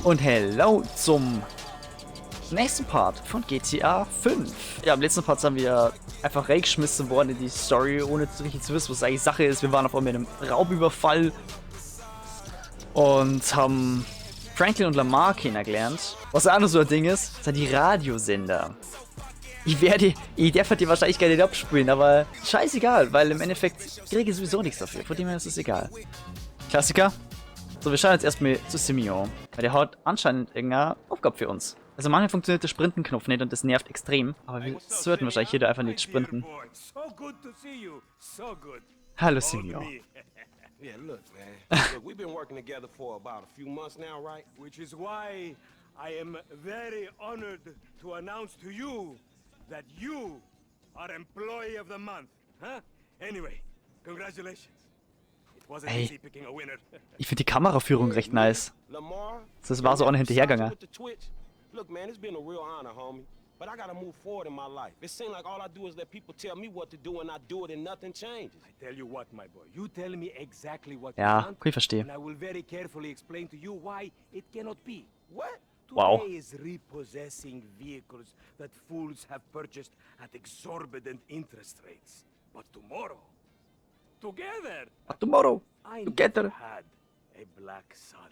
Und hello zum nächsten Part von GTA 5. Ja, im letzten Part sind wir einfach reingeschmissen worden in die Story, ohne richtig zu wissen, was eigentlich Sache ist. Wir waren auf einmal in einem Raubüberfall und haben Franklin und Lamar kennengelernt. Was auch noch so ein Ding ist, sind die Radiosender. Ich darf die wahrscheinlich gar nicht abspielen, aber scheißegal, weil im Endeffekt kriege ich sowieso nichts dafür. Von dem her ist es egal. Klassiker. So, wir schauen jetzt erstmal zu Simeon. Weil der hat anscheinend irgendeine Aufgabe für uns. Also manchmal funktioniert der Sprinten-Knopf nicht und das nervt extrem. Aber wir sollten wahrscheinlich hier da einfach nicht sprinten. Hallo Simeon. Yeah, look, man. Look, we've been working together for about a few months now, right? Which is why I am very honored to announce to you that you are Employee of the Month. Huh? Anyway, congratulations. It wasn't Ey. Easy picking a winner. Ich finde die Kameraführung recht nice. Lamar? Das war so auch nicht hinterhergegangen. With the Twitch? Look, man, it's been a real honor, homie. But I gotta move forward in my life. It seems like all I do is let people tell me what to do and I do it and nothing changes. I tell you what, my boy. You tell me exactly what Ja, you want, okay, verstehe. and I will very carefully explain to you why it cannot be. What? Wow. Today is repossessing vehicles that fools have purchased at exorbitant interest rates. But tomorrow, together, But tomorrow, I together. Never had a black son.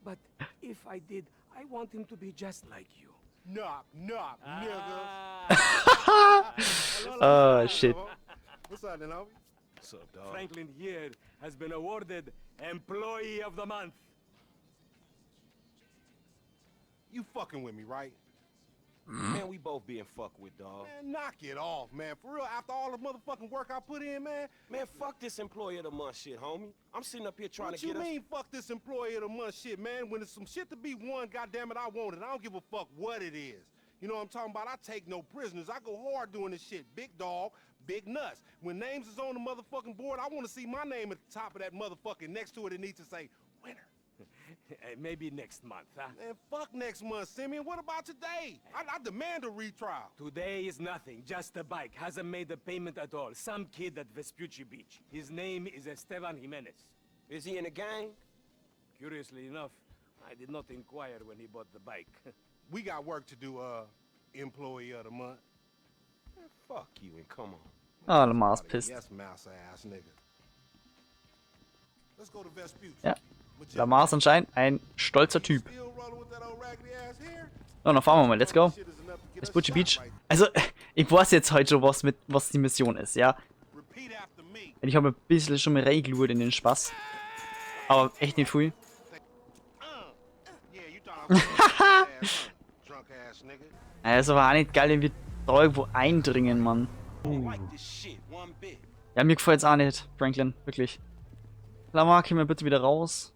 But if I did, I want him to be just like you. Knock, knock, nigga. Oh, shit. What's up, then, homie? What's up, dog? Franklin here has been awarded Employee of the Month. You fucking with me, right? Man, we both being fucked with, dog. Man, knock it off, man. For real, after all the motherfucking work I put in, man. Man, fuck this Employee of the Month shit, homie. I'm sitting up here trying What to you get us. Mean, fuck this Employee of the Month shit, man? When there's some shit to be won, goddamn it, I want it. I don't give a fuck what it is. You know what I'm talking about? I take no prisoners. I go hard doing this shit. Big dog, big nuts. When names is on the motherfucking board, I want to see my name at the top of that motherfucking next to it. It needs to say winner. Maybe next month, huh? Man, fuck next month, Simeon. What about today? I demand a retrial. Today is nothing, just a bike. Hasn't made a payment at all. Some kid at Vespucci Beach. His name is Esteban Jimenez. Is he in the gang? Curiously enough, I did not inquire when he bought the bike. We got work to do, Employee of the Month. Man, fuck you and come on. Ah, Lamar ist pissed. Yes, mouse ass nigga. Let's go to Vespucci. Ja. Lamar ist anscheinend ein stolzer Typ. Still rolling with that old raggedy ass hair? So, dann fahren wir mal. Let's go. Shit is enough to get us Vespucci shot Beach. right. Also, ich weiß jetzt heute schon, was die Mission ist, ja. Repeat after me. Ich habe ein bisschen schon mal reingeluert in den Spaß. Aber echt nicht viel. Yeah, you thought I was ass, huh? Drunk ass nigga. Also war auch nicht geil, wenn wir da irgendwo eindringen, Mann. Don't like this shit one bit. Ja, mir gefällt's auch nicht, Franklin. Wirklich. Lamar, geh mir bitte wieder raus.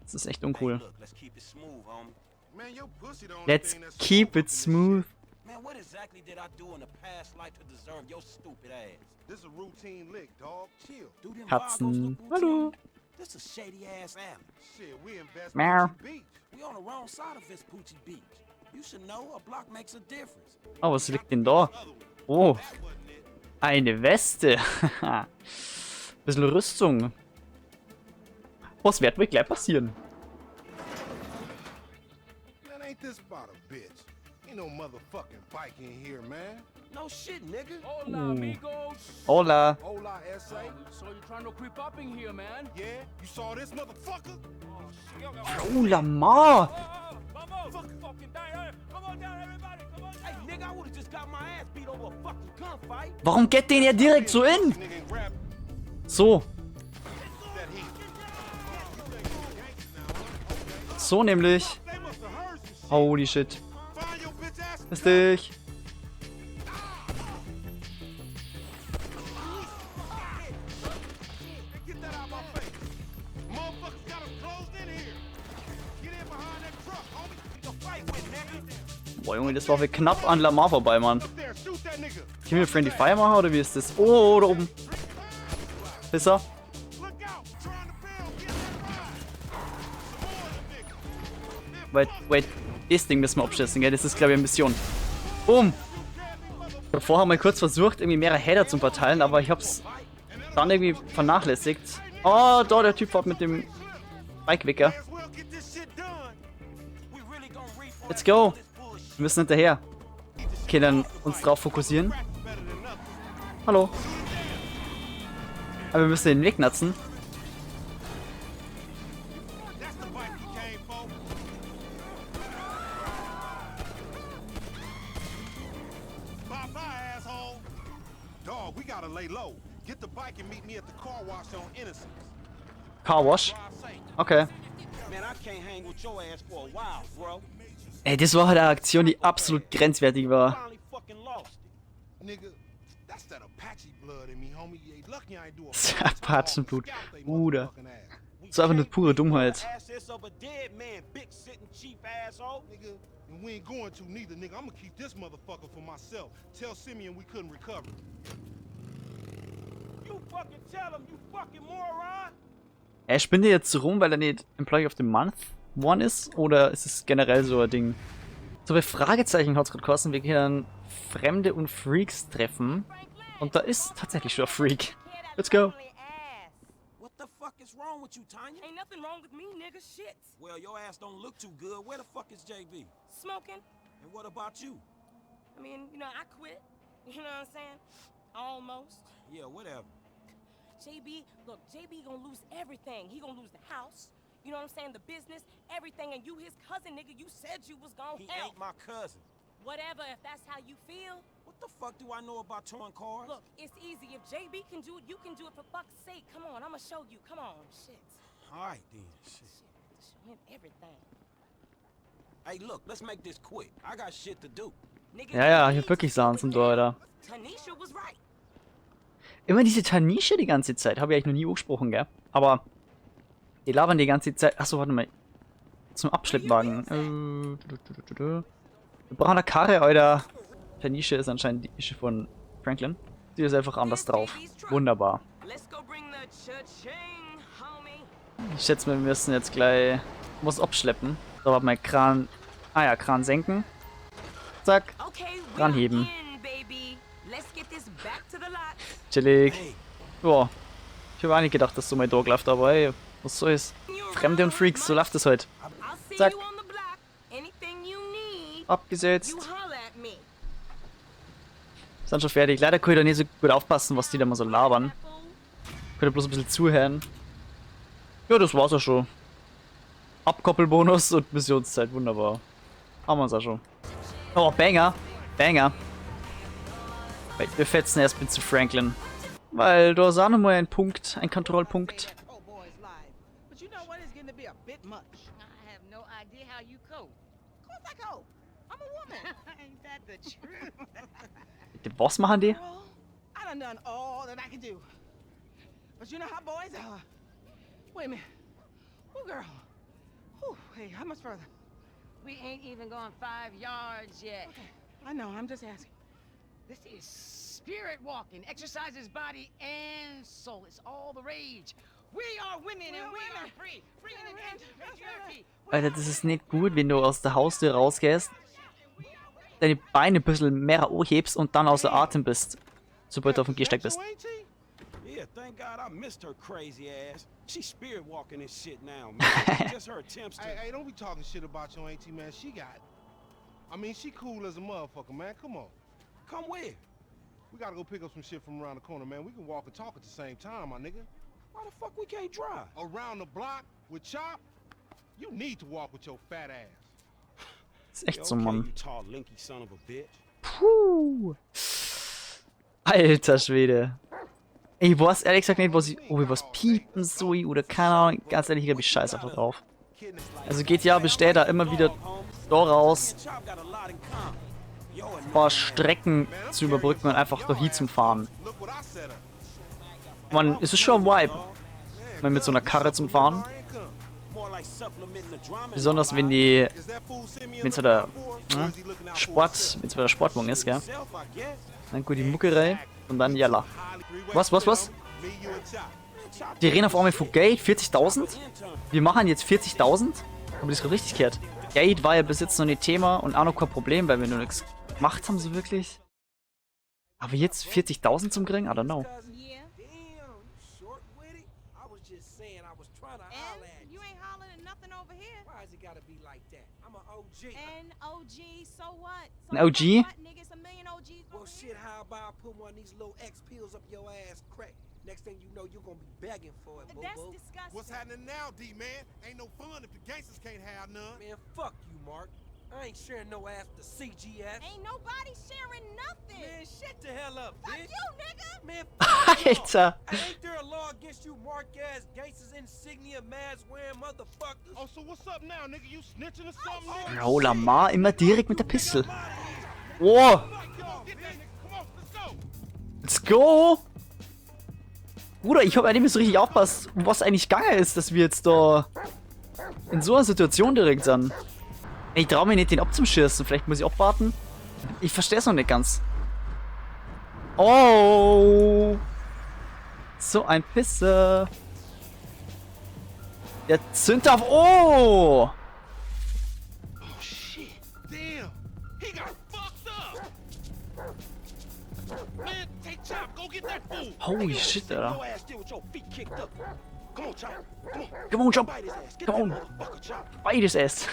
Das ist echt uncool. Hey, look, let's keep it smooth, homie. Man, your pussy the only Let's thing that's keep smooth it up in this smooth. Man, what exactly did I do in a past life to deserve your stupid ass? Shit. This is a routine lick, dog. Chill. Do them Katzen. Vagos look routine? Hallo. This a shady ass alley. Shit, we in Meow. Vespucci Beach. We on the wrong side of Vespucci Beach. You should know a block makes a difference. Oh, was liegt denn da? Oh, That wasn't it. Eine Weste. Bisschen Rüstung. Was wird wohl gleich passieren? Man, ain't this about a bitch? Ain't no motherfucking bike in here, man. No shit, nigga. Hola, amigos. Hola. Hola, ese. So you trying to creep up in here, man? Yeah, you saw this motherfucker? Oh, Lamar. Oh, vamos! Fucking die! Come on down, everybody! Come on Hey, down! nigga, I would've just got my ass beat over a fucking gunfight. Warum geht den ja direkt so in? Nigga and grab So. That heat. So nämlich. They must have heard some shit. Holy shit. Find your bitch ass and Piss dich. Get that out my face. Motherfuckers got us closed in here. Get in behind that truck, homie. To fight with, nigga. Boah, Junge, das war knapp an Lamar vorbei, Mann. Up there, shoot that nigga. Können wir Friendly Fire machen oder wie ist das? Oh, da oben. Pisser. Look out. Trying to bail. Get that ride. Some more of them niggas. Wait, wait. Das Ding müssen wir abschießen, gell? Das ist, glaube ich, eine Mission. Boom. Ich hab vorher mal kurz versucht, irgendwie mehrere Header zu verteilen, aber ich hab's dann irgendwie vernachlässigt. Oh, da, der Typ fährt mit dem Bike weg, ja. May as well get this shit done. Let's go. Wir müssen hinterher. Okay, dann uns drauf fokussieren. Hallo. Aber wir müssen den wegnatzen. Car Wash? Okay. Ey, das war halt eine Aktion, die absolut grenzwertig war. Das Apachenblut. Bruder. Das ist einfach eine pure Dummheit. Er spinnt jetzt rum, weil er nicht Employee of the Month One ist? Oder ist es generell so ein Ding? So, bei Fragezeichen hat's gerade kosten. Wir können Fremde und Freaks treffen. Und da ist tatsächlich schon ein Freak. Let's go. What the fuck is wrong with you, Tanya? Ain't nothing wrong with me, nigga. Shit. Well, your ass don't look too good. Where the fuck is JB? Smoking. And what about you? I mean, you know, I quit. You know what I'm saying? Almost. Yeah, whatever. JB, look, JB gonna lose everything. He gonna lose the house. You know what I'm saying? The business, everything. And you his cousin, nigga. You said you was gonna He help. ain't my cousin. Whatever, if that's how you feel. What the fuck do I know about towing cars? Look, it's easy. If JB can do it, you can do it, for fuck's sake. Come on, I'ma show you. Come on. Shit. All right then. Shit. Shit. Show him everything. Hey, look, let's make this quick. I got shit to do. Nigga, Ja, ja, you ich hab need wirklich to Sachen slow zum it Tor, down. Alter. Tanisha was right. Immer diese Tanisha die ganze Zeit. Habe ich eigentlich noch nie angesprochen, gell? Aber die labern die ganze Zeit. Achso, warte mal. Zum Abschleppwagen. Wir brauchen eine Karre, Alter. Tanisha ist anscheinend die Ische von Franklin. Die ist einfach anders drauf. Wunderbar. Let's go bring the cha-ching, homie. Ich schätze mal, wir müssen jetzt gleich was abschleppen. So, warte mal, Kran. Ah ja, Kran senken. Zack. Okay, we Dran are heben. in, baby. Let's get this back to the lot. Chillig. Boah. Ich habe auch nicht gedacht, dass so mein Dog läuft, aber ey, was soll's. Fremde und Freaks, so läuft es halt. I'll see Zack. you on the block. Anything you need, Abgesetzt. you holler at me. Sind schon fertig. Leider kann ich da nicht so gut aufpassen, was die da mal so labern. Könnte bloß ein bisschen zuhören. Ja, das war's ja schon. Abkoppelbonus und Missionszeit, wunderbar. Haben wir's auch schon. Oh, Banger. Banger. Wait, wir fetzen erst mit zu Franklin. Weil da ist auch nochmal ein Punkt, ein Kontrollpunkt. Oh boy's life. But you know what? It's getting to be a bit much. I have no idea how you cope. Of course I cope. I'm a woman. Ain't that the truth? Bitte, was machen die? Girl, I done done all that I can do. But you know how boys are. Wait a minute. Oh, girl. Whew, hey, how much further? We ain't even gone 5 yards yet. I know, I'm just asking. This is spirit walking. Exercises body and soul. It's all the rage. We are women and we are free. Bringing an end to patriarchy. Alter, das ist nicht gut, wenn du aus der Haustür rausgehst, deine Beine ein bisschen mehr hochhebst und dann außer Atem bist, sobald du auf dem Gehsteig bist. Yeah, thank God I missed her crazy ass. She's spirit walking this shit now, man. Just her attempts to. Hey, hey, don't be talking shit about your auntie, man. She got. I mean, she cool as a motherfucker, man. Come on. Come where? We gotta go pick up some shit from around the corner, man. We can walk and talk at the same time, my nigga. Why the fuck we can't drive? Around the block with Chop, you need to walk with your fat ass. Das ist echt Yeah, so, okay, Mann. you tall, lanky son of a bitch. Puh. Alter Schwede. Ey, ich weiß ehrlich gesagt nicht, was ich, ob ich was piepen soll oder keine Ahnung. Ganz ehrlich, ich hab ich scheiß einfach drauf. Also GTA besteht da immer wieder da raus, ein paar Strecken zu überbrücken und einfach da hin zum Fahren. Look what I set up. Man, es ist schon ein Vibe, wenn mit so einer Karre zum Fahren. Besonders wenn die, Is that fool Simeon wenn's looking wieder, out for us, or is he looking out for Sport, himself? wenn's wieder Sportwagen ist, gell? Dann gut die Muckerei und dann jalla. Was, was, was? Me, you and Chop. Die reden auf einmal von Geld, 40.000? Wir machen jetzt 40.000? Haben wir das gerade richtig gehört? Geld war ja bis jetzt noch nicht Thema und auch noch kein Problem, weil wir nur nichts gemacht haben, so wirklich. Aber jetzt 40.000 zum kriegen? I don't know. Yeah. Damn, you short with it? I was just saying I was trying to holler at And you ain't hollering at nothing over here. Why has it gotta be like that? I'm an OG. An OG, so what? An So OG? What, nigga? It's a million OGs. Well, over shit, here. how about I put one of these little X pills up your ass crack? Next thing you know, you're gonna be begging for it, That's boo-boo. disgusting. What's happening now, D-man? Ain't no fun if the gangsters can't have none. Man, fuck you, Mark. I ain't sharing no ass with the CGF. Ain't nobody sharing nothing. Man, shut the hell up, Fuck bitch. you, nigga. Man, fuck y'all. Alter. Hey, ain't there a law against you mark-ass gangsters, insignia, mask-wearing motherfuckers? Oh, so what's up now, nigga? You snitching or something, nigga? Bro, Lamar immer direkt mit der Pistole. Oh, Come on, get that nigga. Come on, let's go. let's go. Bruder, ich hab eigentlich nicht so richtig aufpasst, was eigentlich gegangen ist, dass wir jetzt da in so einer Situation direkt sind. Ich trau mich nicht, den abzuschießen. Vielleicht muss ich abwarten. Ich verstehe es noch nicht ganz. Oh. So ein Pisser. Der zündet auf. Oh. Oh, shit. Damn. He got fucked up. Man, take Chop. Go get that fool. Holy shit, Alter. Your ass there with your feet kicked up. Come on, Chop. Come on. Come on, Chop. Bite his ass. Get Come on. that motherfucker, Chop. Beides erst.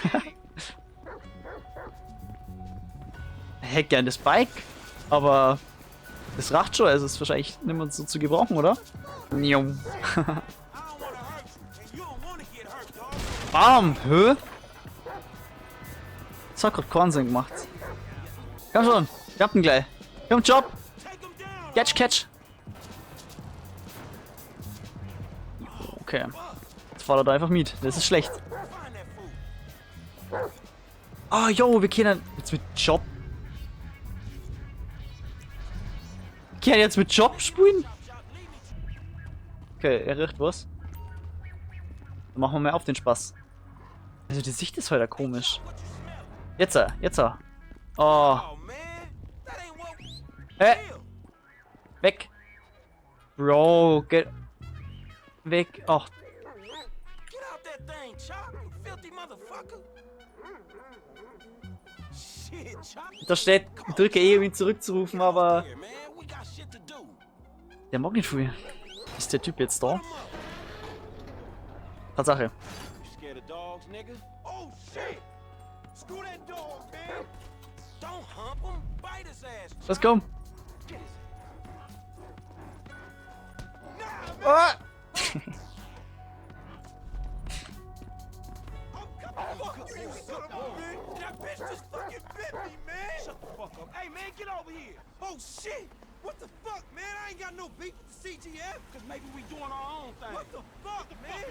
Ich hätte gern das Bike, aber das reicht schon, also ist wahrscheinlich nicht mehr so zu gebrauchen, oder? Njum. I don't wanna hurt you, and you don't wanna get hurt, dog. Bam! Hä? Das hat grad keinen Sinn gemacht. Komm schon, ich hab ihn gleich. Komm, Chop! Take him down. Catch, catch! Okay. Jetzt fährt er da einfach mit. Das ist schlecht. Find that fool. Ah, yo, wir können jetzt mit Chop. Kann jetzt mit Chop spielen? Okay, er riecht was. Dann machen wir mal auf den Spaß. Also die Sicht ist heute komisch. Jetzt, jetzt. Oh. Oh, man. That ain't what. Hä? Weg. Bro, get weg. Ach, Get out that thing, Chop. You filthy motherfucker. Shit, Chop. da steht, ich drücke E, um ihn zurückzurufen, aber Here, man. We got shit to do. der mag nicht viel. Ist der Typ jetzt da? Tatsache. You scared of dogs, nigga? Oh shit! Screw that dog, man! Don't hump him. Bite his ass. Let's go. Get his Ah! Fuck you, you son of a bitch! That bitch just fucking bit me, man! Shut the fuck up. Hey, man, get over here. Oh shit! What the fuck, man? I ain't got no beef with the CGF. Cause maybe we doing our own thing. What the fuck, man?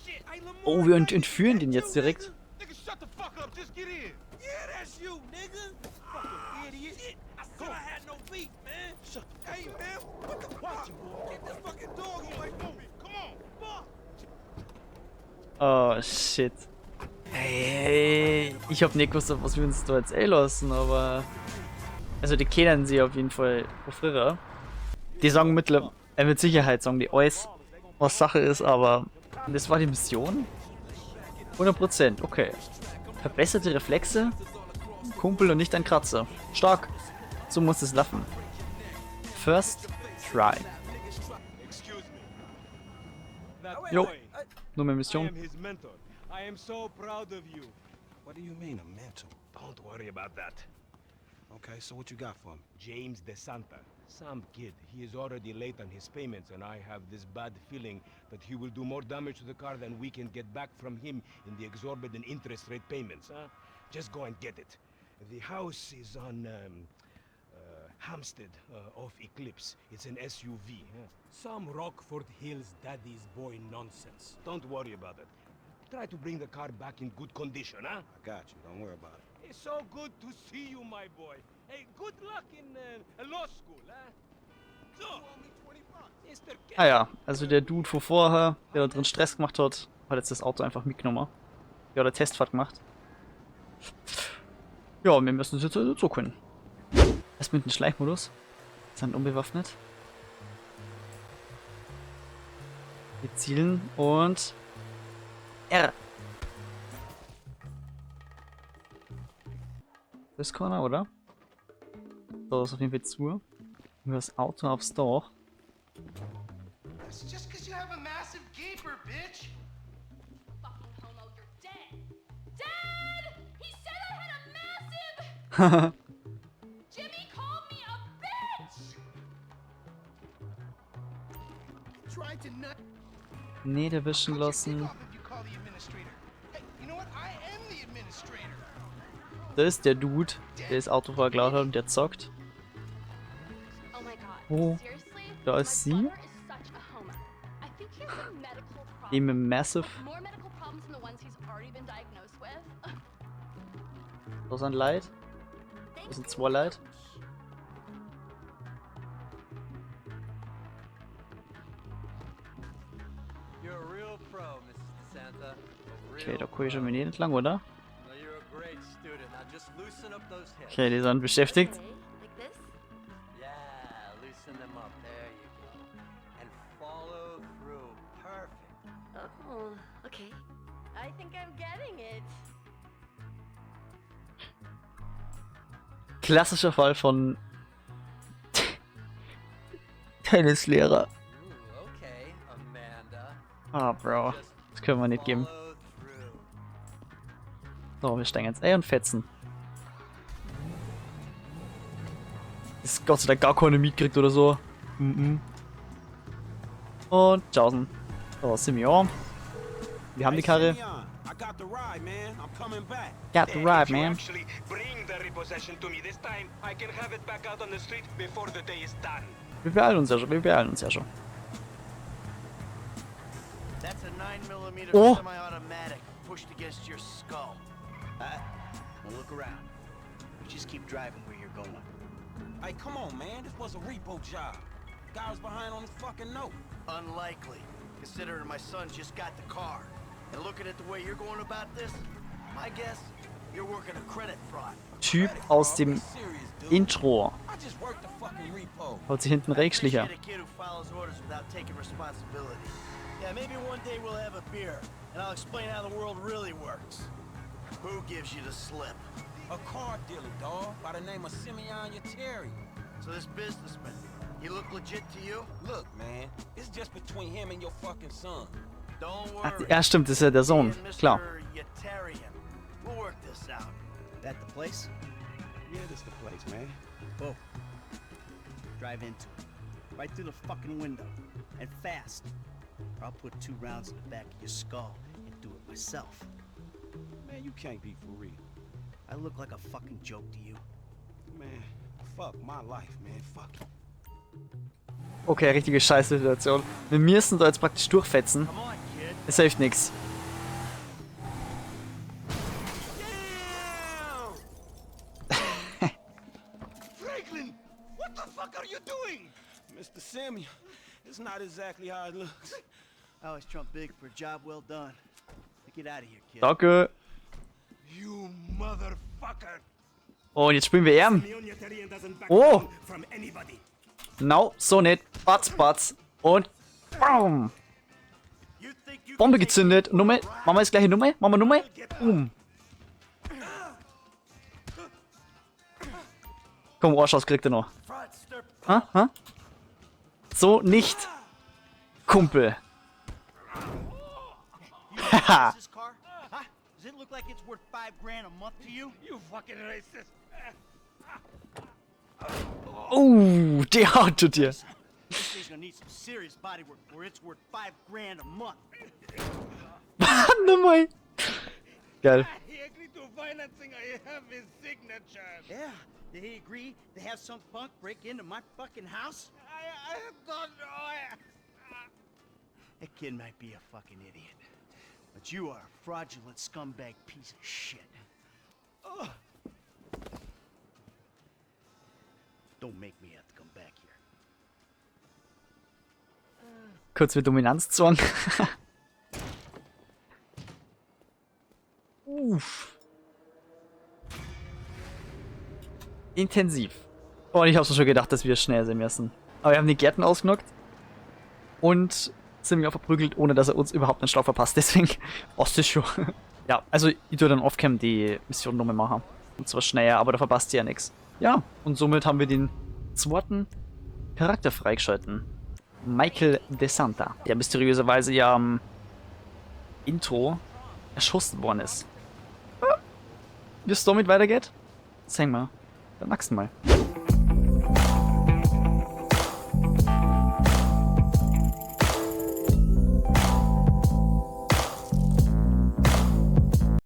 Shit, hey, Lamar, Oh, wir entführen den jetzt direkt. Nigga, shut the fuck up. Just get in. Yeah, that's you, nigga. Fucking idiot. Shit, I said I had no beef, man. Shut the fuck Hey, up. man, what the fuck? Get this fucking dog away from me. Come on. Fuck. Oh, shit. Hey, ich hab nicht gewusst, auf was wir uns da jetzt einlassen, aber... Also die kennen sie auf jeden Fall von früher. Die sagen mittlerweile, mit Sicherheit sagen die alles, was Sache ist, aber... Das war die Mission? 100%, okay. Verbesserte Reflexe, Kumpel und nicht ein Kratzer. Stark. So muss es laufen. First try. Excuse me. That Jo. boy. Nur mehr I Mission. am his mentor. I am so proud of you. What do you mean, a mentor? Don't worry about that. Okay, so what you got for me? James DeSanta, some kid. He is already late on his payments, and I have this bad feeling that he will do more damage to the car than we can get back from him in the exorbitant interest rate payments, huh? Just go and get it. The house is on Hampstead, off Eclipse. It's an SUV. Huh? Some Rockford Hills daddy's boy nonsense. Don't worry about it. Try to bring the car back in good condition, huh? I got you. Don't worry about it. It's so good to see you, my boy. Hey, good luck in law school, huh? So, Mr. Ah ja, also der Dude von vorher, der da drin Stress gemacht hat, hat jetzt das Auto einfach mitgenommen. Ja, oder Testfahrt gemacht. Ja, wir müssen es jetzt also zurückholen. Erst mit dem Schleichmodus. Sind unbewaffnet. Wir zielen und R. Das Corner, oder? So, ist auf jeden Fall zu. Nur das Auto aufs Dach. That's just because you have a massive gaper, bitch. Fucking Jimmy called me a bitch! Nee, der wischen lassen. Da ist der Dude, der das Auto vorher geklaut hat und der zockt. Oh Oh, da ist sie. Die mit Massive. Da ist ein Light. Da sind zwei Light. Okay, da gucke ich schon wieder entlang, oder? Okay, die sind beschäftigt. Klassischer Fall von Tennislehrer. Ah, Bro. Das können wir nicht geben. So, wir steigen jetzt ein und fetzen. Ist Gott sei Dank gar keine mitkriegt oder so. Mhm. Und tschaußen. So, Simeon. Wir haben die Karre. I got the ride, man. I'm coming back. Got the ride, man. Actually bring the repossession to me this time. I can have it back out on the street before the day is done. Wir beeilen uns ja schon. Wir beeilen uns ja schon. That's a 9mm Oh. semi-automatic pushed against your skull. Now look around. You just keep driving where you're going. Hey, come on, man. This was a repo job. Guy was behind on his fucking note. Unlikely, considering my son just got the car. And looking at the way you're going about this, my guess, you're working a credit fraud. Typ aus dem Intro. I just worked the fucking repo. Haut sich hinten Rechschlicher. Appreciate a kid who follows orders without taking responsibility. Yeah, maybe one day we'll have a beer, and I'll explain how the world really works. Who gives you the slip? A car dealer, dog, by the name of Simeon Yetarian. So this businessman, he look legit to you? Look, man, it's just between him and your fucking son. Don't Ach, worry. ja, stimmt, das ist ja der Sohn. Me and Klar. Mr. Yetarian. We'll work this out. That the place? Yeah, this the place, man. Whoa. Drive into it. Right through the fucking window. And fast. Or I'll put 2 rounds in the back of your skull and do it myself. Man, you can't be for real. I look like a fucking joke to you. Man, fuck my life, man. Fuck it. Okay, richtige Scheißsituation. Wir müssen da jetzt praktisch durchfetzen. Come on, kid. Es hilft nix. Franklin, what the fuck are you doing? Mr. Simeon, it's not exactly how it looks. I always trump big for a job well done. Now get out of here, kid. Danke. You motherfucker. Oh, und jetzt spielen wir Erben. Simeon Yetarian doesn't back Oh. down from anybody. No, so nicht. Batz, batz. Und BAM. You think you Bombe can take gezündet. Nummer. Machen wir jetzt gleich eine Nummer? Machen wir Nummer? Boom. Komm, Ohrschauss kriegt er noch. fraudster? Ha? Ha? So nicht. Kumpel. Haha. This car? Huh? Does it look like it's worth 5 grand a month to you? You fucking racist. Oh, der haut zu dir. This thing's gonna need some serious body work before it's worth 5 grand a month. Nochmal. Geil. He agreed to financing. I have his signature. Yeah. Did he agree to have some punk break into my fucking house? I don't know. That kid might be a fucking idiot, but you are a fraudulent scumbag piece of shit. Ugh. Don't make me have to come back here. Kurz mit Dominanzzwang. Uff. Intensiv. Oh, und ich hab's mir schon gedacht, dass wir schnell sein müssen. Aber wir haben die Gärten ausgenockt. Und sind wir auch verprügelt, ohne dass er uns überhaupt einen Schlag verpasst. Deswegen passt das schon. Ja, also ich tue dann off-cam die Mission nochmal machen. Und zwar schneller, aber da verpasst ihr ja nix. Ja, und somit haben wir den zweiten Charakter freigeschalten. Michael DeSanta, der mysteriöserweise ja am Intro erschossen worden ist. Ja. Wie es damit weitergeht, Sehen wir beim nächsten Mal.